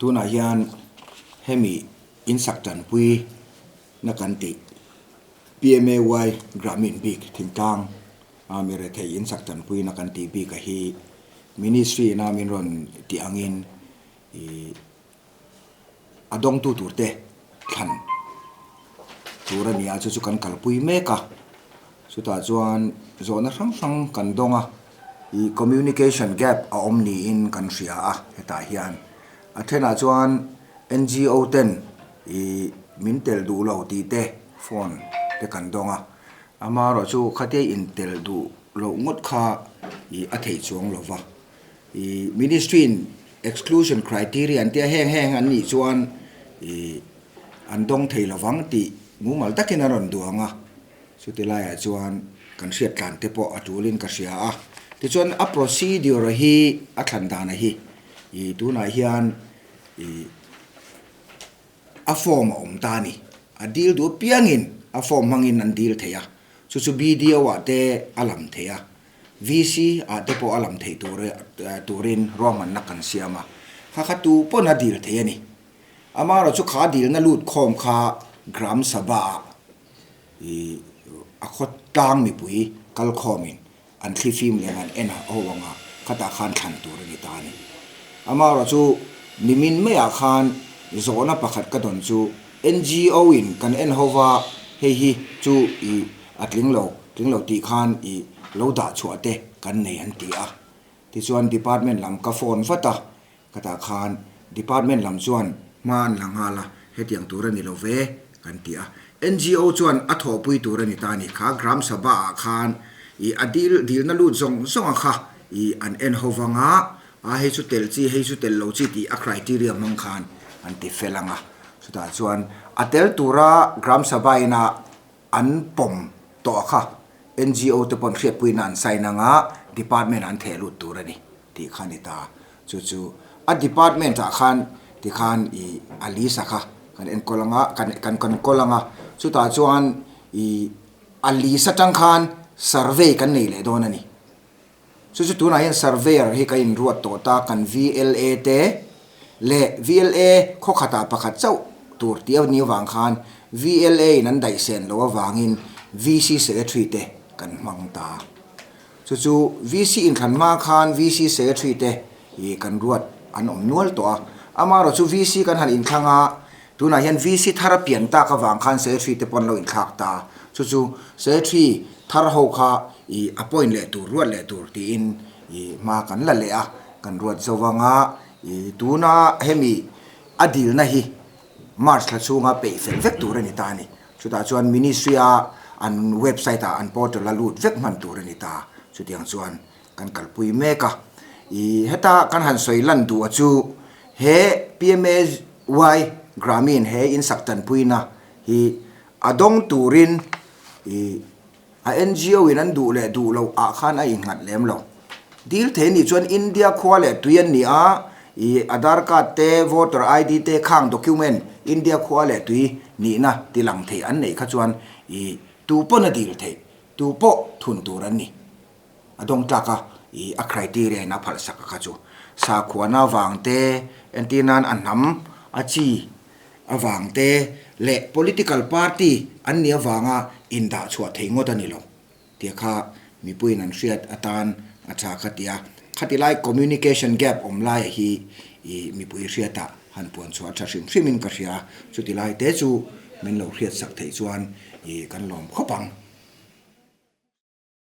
Tunah hian hemi insak tanpui na kan tih PMAY Gramin bik thingtlang a mi rethei insak tanpui na kan tih bik a hi Ministry ina min rawn tih angin ih a dawngtu tur te thlan tur a ni a chu chu kan kalpui mek a chutah chuan zawhna hrang hrang kan dawng a ih communication gap a awm niin kan hria a hetah hian a thenah chuan N_G_O ten ih min tel duh lo tih te phone te kan dawng a amaherawhchu khatia intel duh loh ngawt kha ih a theih chuang lo va. Ih ministry in exclusion criteria an tia heng heng an nih chuan ih an dawng thei lovang tih mumal takin a rawn duang a, chuti laiah chuan kan hriat tlan te pawh a tulin ka hria a. Tichuan a procedure hi a thlan dana hi ih tunah hian ih a form a awm ta a ni. A dil duh apiangin a form hmangin an dil thei a, chu chu B_D_O ah te a lam thei a. VC ah te pawh a lam theih tur turin ruahmanna kan siam a, kha kha tu pawn a dil thei a ni. Amaherawh chu kha dilna lut khawm kha Gram Sabha ah ih a khaw tlang mipui kal khawmin an thli fim leh an en a ho anga khatah khan thlan tur a ni ta a ni. Amaherawh chu nimin maiah khan zawhna pakhat ka dawn chu NGO in kan en ho va hei hi chu ih a tling lo. Tling lo tih khan i lo dah chhuah te kan nei an ti a. Tichuan department lam ka phone vat a, ka tah khan department lam chuan hma an la nghal a, hetiang tur a ni lo ve kan ti a. NGO chuan a thawhpui tur a ni ta a ni kha, Gram Sabha ah khan i a dil dilna lut zawng zawng a kha i an en ho vang a, a hei chu tel chi hei chu tel lo chi tih a criteria hmang khan an ti fel ang a. Chutah chuan a tel tura Gram Sabha ina An pawm tawh a kha NGO te pawn hriatpuina an sign anga department an theh lut tur a ni tih kha a ni ta. Chu chu a department ah khan tikhan i a list a kha kan enkawl anga kan kan kan kawl anga chutah chuan i a list atang khan survey kan nei leh dawn a ni. Chu chu tunah hian surveyor hi ka inruat tawh ta kan VLA te leh VLA khaw khatah pakhat chauh tur tih a ni avang khan VLA in an daih sen loh avangin VC secretary te kan hmang ta. Chu chu VC inthlan hma khan VC secretary te ih kan ruat an awm nual tawh a. Amaherawh chu VC kan han inthlang a, tunah hian VC thar a pian tak avang khan secretary te pawh an lo inthlak ta. Chu chu secretary thar ho kha ih appoint leh tur, ruat leh tur tiin ih hma kan la leh a, kan ruat zo vang a. Ih tuna hemi a dilna hi March thla chhunga peih fel vek tur a ni ta a ni. Chutah chuan ministry a an website ah an portal a lut vek hman tur a ni ta. Chutiang chuan kan kalpui mek a. Ih heta kan han sawi lan duh a chu he PMAY Gramin he insak tanpuina hi a dawng turin ih a NGO in an duh leh duh loh ah khan a innghat lem lo. Dil thei nih chuan India khua leh tui an ni a, ih Aadhaar card te, voter ID te khang document India khua leh tui nihna ti lang thei an neih kha chuan ih tu pawn a dil theih, tu pawh thun tur an ni. A dawng tlak a, ih a criteria in a phalh sak a kha chu. Sakhuana avang te, entir nan a hnam, a chi avang te leh political party an nih avanga indah chhuah thei ngawt a ni lo tih kha mipuiin an hriat atan a tha kha ti a. Khati lai communication gap awm laia hi ih mipui hriatah han puan chhuah a tha hrim hrimin ka hria. Chuti lai te chu min lo hriat sak theih chuan ih kan lawm khawp ang.